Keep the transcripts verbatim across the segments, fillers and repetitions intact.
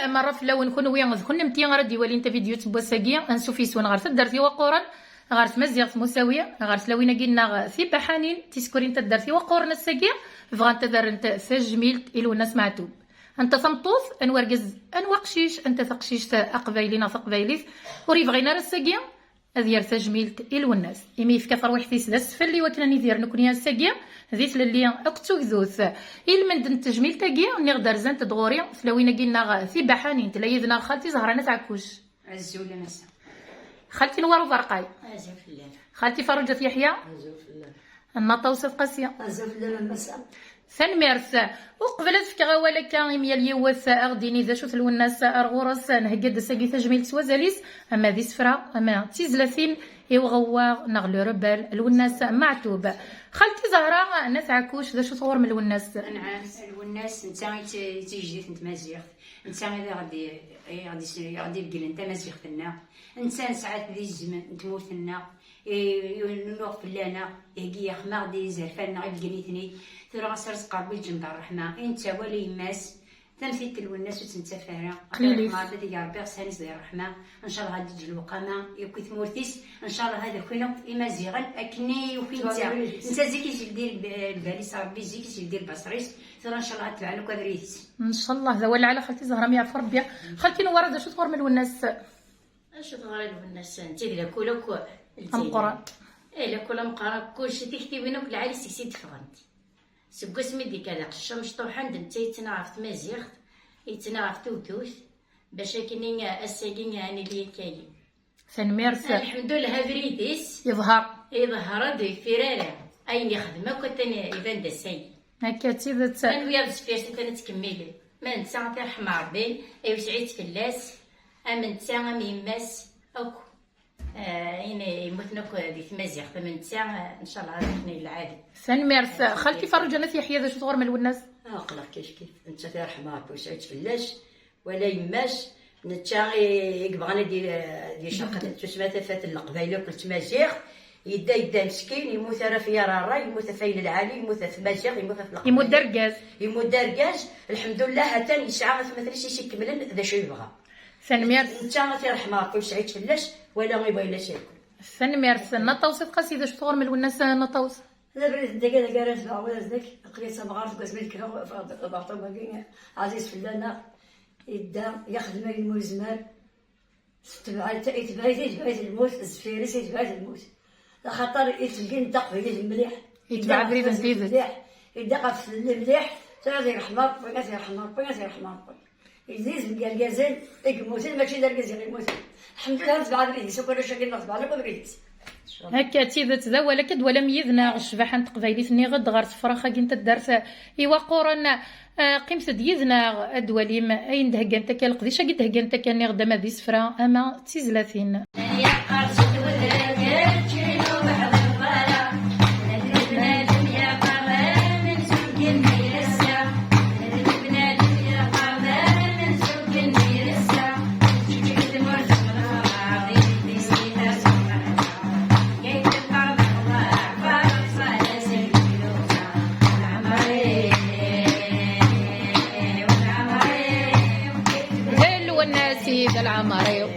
Merra fell-awen kunwi d kunemti ara d-iwalin tavidyut n wass-agi, ansuf yes-wen ɣer taddart Iwaqquren, ɣer tmaziɣt Musawi, ɣer tlawin-agi-nneɣ tibaḥanin, tiskuri n taddart Iwaqquren ass-agi, bɣant ad rrent tajmilt i Lwennas Meɛtub. Anta tameṭṭut, anwa argaz, anwa aqcic, anta taqcict, aqbayli neɣ taqbaylit, ur yebɣin ara ass-agi ad yerr tajmilt i Lwennas, imi yefka tarwiḥt-is d asfel i wakken ad nidir nekni ass-agi di tlelli akked tugdut. I lmend n tejmilt-agi, nniɣ-d rzant-d ɣur-i tlawin-agi-nneɣ tibaḥanin, tella yid-neɣ xalti Zahra n At Ɛekkuc. Azul a massa. Xalti Nwara Uberqay. Azul fell-am. Xalti Farruǧa At Yeḥya. Azul fell-am. Nna Ṭawes At Qasi. Azul fell-am a massa. Tanemmirt. Uqbel ad fkeɣ awal akka i myal yiwet, ad ɣ-d-yini d acu-t Lwennas ar ɣur-s, nhegga-d ass-agi tajmilt s wazal-is, ama d isefra, ama d tizlatin, i uɣewwaɣ neɣ le rebelle, Lwennas Meɛtub. Xalti Zahra n At Ɛekkuc, d acu-t ɣur-m Lwennas? Anɛam, Lwennas, netta i d, i d tigejdit n tmaziɣt, netta i d aɣ-d-, i aɣ-d-, i aɣ-d-ibegglen tamaziɣt-nneɣ, netta nesɛa-t d izem n tmurt-nneɣ, i, i nunuɣ fell-aneɣ, iheggi-yaɣ-d izerfan-nneɣ ibeggen-iten-id. Tura ɣas Rezq Rebbi yeǧǧem-d ṛṛeḥma, i netta wala yemma-s, tamtilt n Lwennas ur tt-nettaf ara. Qlilit. Ṛebbi ad ig Ṛebbi iɣsan-is di ṛṛeḥma, ncallah ad d-teǧǧ lewqama yakk i tmurt-is, ncallah ad akin akk Imaziɣen akken i ukin netta. Netta zik i s-yeldi lb-, lbal-is Ṛebbi, zik i s-yeldi lbaṣer-is, tura ncallah ad tebɛen akk abrid-is. Ncallah, d awal lɛali xalti Zahra, mi yeɛfu Ṛebbi. Xalti Nwara, d acu-t ɣur-m Lwennas? Acu teɣra Lwennas, netta d lakul akk Lezzayer. Ameqqran. Eh, lakul ameqqran, kulci tiktiwin akk lɛali seg-s i d-ffɣent. Seg wasmi d-ikka d aqcic amecṭuḥ, anda netta yettnaɣ ɣef tmaziɣt, yettnaɣ ɣef tugdut, bac akken i, ass-agi ad nili akka-yi. Tanemmirt. Lḥemdullah, abrid-is yeḍher. Yeḍher-d, ur yeffir ara. Ayen yexdem akk atan iban-d ass-agi. Akka d tidet. Anwi ad zfir s atan ad tkemmilen. Ma netta ad t-irḥem Ṛebbi, iwseɛ-itt fell-as, am netta, am yemma-s, akk. Eh, ayen yemmuten akk di tmaziɣt, am netta, eh, ncallah ad afen lɛali. Tanemmirt. Xalti Farruǧa n At Yeḥya, d acu-t ɣur-m Lwennas? Ah, aql-aɣ kif kif. Netta ad t-irḥem Ṛebbi, iwseɛ-itt fell-as, wala yemma-s, netta i, i yebɣan ad i-, ad icerqen tusma tafat n Leqbayel akked tmaziɣt. Yedda, yedda meskin, yemmut ara ɣef yir ṛṛay, yemmut ɣef ayen lɛali, yemmut ɣef tmaziɣt, yemmut ɣef Leqbayel. Yemmut d argaz. Yemmut d argaz, lḥemdullah, atan yesɛa atmaten-is i s-ikemmlen d acu yebɣa. Tanemmirt. Netta ad t-irḥem Ṛebbi, iwseɛ-itt fell-as, wala i bɣan ad s-yakun. Tanemmirt. Nna Ṭawes At Qasi, d acu-t ɣur-m Lwennas, Nna Ṭawes? D abrid n dagi, dagi ara tbeɛ ula d nekk, aql-i d tamɣart deg wasmi d-kkreɣ, ɣef, ɣef, ɣef uɛeṭṭum-agi, ɛziz fell-aneɣ, yedda, yexdem ayen mu yezmer, tetbeɛ-it, itbeɛ-it, itbeɛ-it lmut, zeffir-is itbeɛ-it lmut. Axaṭer itbeggen taqbaylit mliḥ. Itbeɛ abrid n tidet. Mliḥ, yedda ɣef tlelli mliḥ, tura ad irḥem Ṛebbi, ad irḥem Ṛebbi, ad irḥem Ṛebbi. Yezzi deg yergazen i yemmuten, mačči d argaz i ɣ-yemmuten. Lḥemdullah, tbeɛ abrid-is akk, arrac-agi-nneɣ tbeɛ akk abrid-is. Akka d tidet, d awal akka d-twalam yid-neɣ ccbaḥa n teqbaylit, nniɣ-d ɣer tefrax-agi n taddart Iwaqquren. Eh, qqimet-d yid-neɣ ad d-twalim ayen d-heggant akka, leqdic-agi d-heggant akka, nniɣ-d ama d isefra ama d tizlatin. D Lwennas i d lɛemr-iw.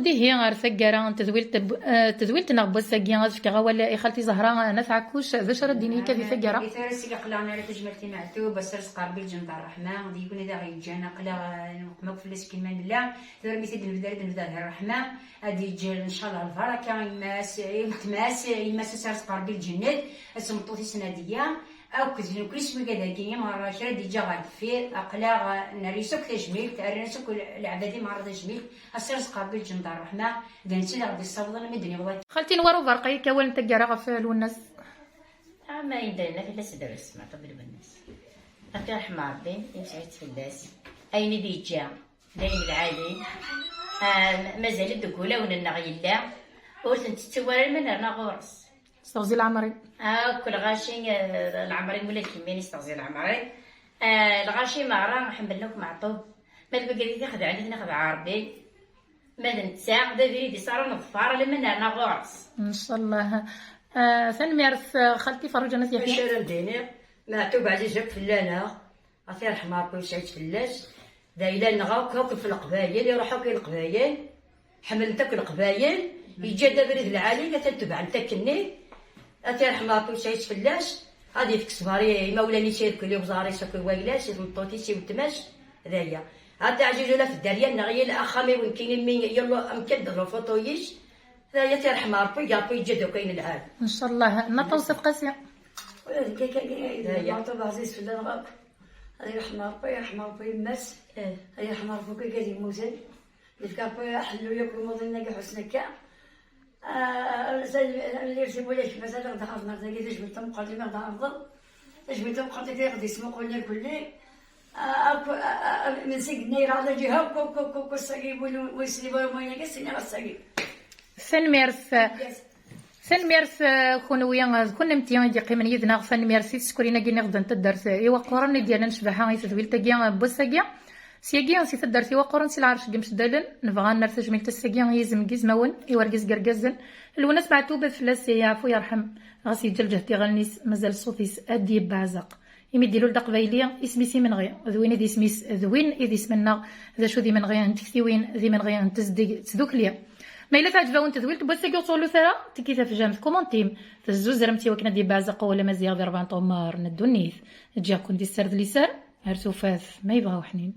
Tihi ar taggara n tedwilt n tedwilt-nneɣ n wass-agi, ad fkeɣ awal i xalti Zahra n At Ɛekkuc. D acu ara d-tini akka di taggara? Di tura seg aqlaɣ nara tajmalt i Meɛtub, ass-a Rezq Rebbi lǧend ṛṛeḥma d yiwen ad aɣ-yeǧǧan, aqlaɣ neqma akk fell-as kan ma nella. Tura mi t-id-nebda, ad nebda di ṛṛeḥma, ad yeǧǧ ncallah lbaraka i yemma-s, i weltma-s, i yemma-s, ass-a Rezq Rebbi lǧennet, ad tmeṭṭut-is Nadiya, akked nekni s wigad-agi merra, kra d-yeǧǧa ɣer deffir, aqlaɣ nerra-as akk tajmilt, rran-as akk leɛbad i merra tajmilt, ass-a Rezq Rebbi lǧend ṛṛeḥma, d netta i d aɣ-d-yessawḍen mi d-niweḍ akka. Xalti Nwar Uberqi, akka awal n taggara ɣef Lwennas. Ama ayen d-nenna fell-as drus, Meɛtub Lwennas. Ad t-yerḥem Rebbi, imseḥ-itt fell-as. Ayen i d-yeǧǧa, d ayen lɛali. Ah, mazal-d deg wulawen-nneɣ yella, ur t-ntettu ara ma nerna ɣur-s. S teɣzi leɛmer-im. Akk lɣaci, eh, leɛmer-im ula d kemmini s teɣzi leɛmer-im. Ah, lɣaci merra ḥemmlen akk Meɛtub. Ma d wigad i t-ixedɛen, i ten-ixdeɛ Rebbi. Ma d netta, d abrid-is ara neḍfer alamma nerna ɣur-s. Ncallah. Ah, tanemmirt, ah, xalti Ferruǧa n At Yeḥya. Acu ara m-d-iniɣ? Meɛtub ɛziz akk fell-aneɣ. Ad t-yerḥem Rebbi, yesɛa-tt fell-as. D ayla-nneɣ akk, akk f Leqbayel, iruḥ akk i Leqbayel. Ḥemmlen-t akk Leqbayel. Yeǧǧa-d abrid lɛali, atan tebɛen-t akkenni. Ad t-yerḥem Rebbi, yesɛa-tt fell-as. Ad yefk ṣṣber i imawlan-is irkel, i uẓar-is akk, i wayla-s, i tmeṭṭut-is, i weltma-s. D aya. Ata ɛziz ula f dderya-nneɣ, yal axxam-iw nekkini, mi yal amkan d lfuṭu-is. D aya, ad t-yerḥem Rebbi, Rebbi yeǧǧa-d akk ayen lɛali. Ncallah. Nna Ṭawes At Qasi. Ula d nekk akka, akka, akka, Aya. Meɛtub ɛziz fell-aneɣ akk. Ad yerḥem Rebbi, yerḥem Rebbi yemma-s. Eh. Ad yerḥem Rebbi akk igad yemmuten. Yefka Rebbi aḥellu yakk i umuḍin-agi ḥusn akka. Ah, mazal, mazal timula-k, mazal ad ɣ-d-ɛerḍen ar dagi, tajmilt tameqqrant imi ɣ-d-ɛerḍen. Tajmilt tameqqrant akka i ɣ-d-yesmuqulen irkelli. Ah, akk, ah, ah, min seg-nni iraɣ dagi, akk, akk, akk, akk, ass-agi, win, win yesliban, win akka, s-iniɣ ass-agi. Tanemmirt. Yes. Tanemmirt, eh, kunwi, eh, d kunemti i d-yeqqimen yid-neɣ. Tanemmirt i tsekrin-agi n iɣden n taddart, eh, iwaqquren i d-yernan ccbaḥa i tedwilt-agi, eh, n wass-agi. Syagi, si taddart iwaqquren, si lɛerc n yimceddalen, nebɣa ad nerr tajmilt ass-agi i yizem n yizmawen, i wergaz n yergazen, Lwennas Meɛtub, ad fell-as yeɛfu yerḥem, ɣas yeǧǧa lǧehd iɣallen-is, mazal ṣṣut-is ad d-yebbeɛzeq. Imi d-ilul d aqbayli, isem-is imenɣi, d win i d isem-is, d win i d isem-nneɣ, d acu d imenɣi n tektiwin, d imenɣi n tezdeg d tdukli. Ma yella teɛǧeb-awen tedwilt n wass-agi, ur ttɣellut ara, tiki tafjamt, kumantim, tezzuzremt i wakken ad d-yebbeɛzeq wawal amaziɣ di rebɛa n tɣemmar n ddunit. Ǧǧiɣ-ken di sser d liser, ar tufat, ma yebɣa uḥnin.